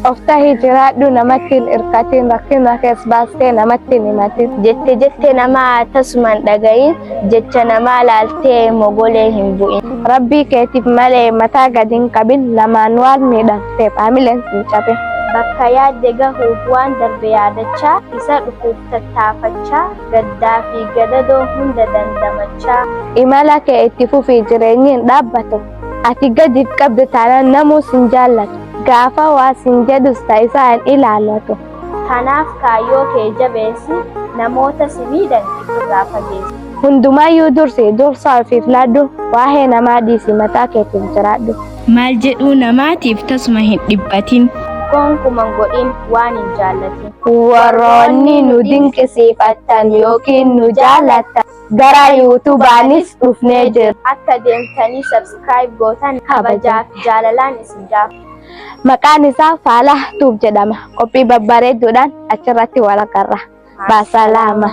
Of tahi jiraadhu, namatti hin irkatin, rakkina kees baastee namatti hin himatin. Jette jette namaa tasuma hin dhagayin, jecha namaa laaltee mogolee hin bu'in. Rabbii keetiif malee mataa gadi hin qabin, namaan waan miidhamteef hamileen sin cabin. Bakka yaadde gahuuf waan darbe yaadachaa, isa dhufuuf tattaafachaa, gaddaa fi gadadoo hunda dandamachaa. Imala kee itti fufii, jireenyi hin dhaabbatu. Ati gadi of qabde taanaan namuu sin jaallatu. Gaafa waa sin jedhus ta isaa hin ilaallatu. Kanaaf kaayyoo kee jabeessi, namoota si miidhan ifirraa fageessi. Hundumayyuu dursi dursa ofiif laadhu, waa'ee namaa dhiisi, mataa keetiif jiraadhu. Maal jedhuu namaatiif tasuma hin dhiphatin. Gonkumaa hin godhin waan hin jaallatin. Warroonni nu dinqisiifattan yookiin nu jaalattan, gara YouTubaanis dhufnee jirra. Akka deemtanii subscribe gootan kabajaa fi jaalalaan isin gaafa. Maqaan isaa Faalaa Tube jedhama. Qophii babbareedduudhaan achirratti wal agarra. Baasalaama.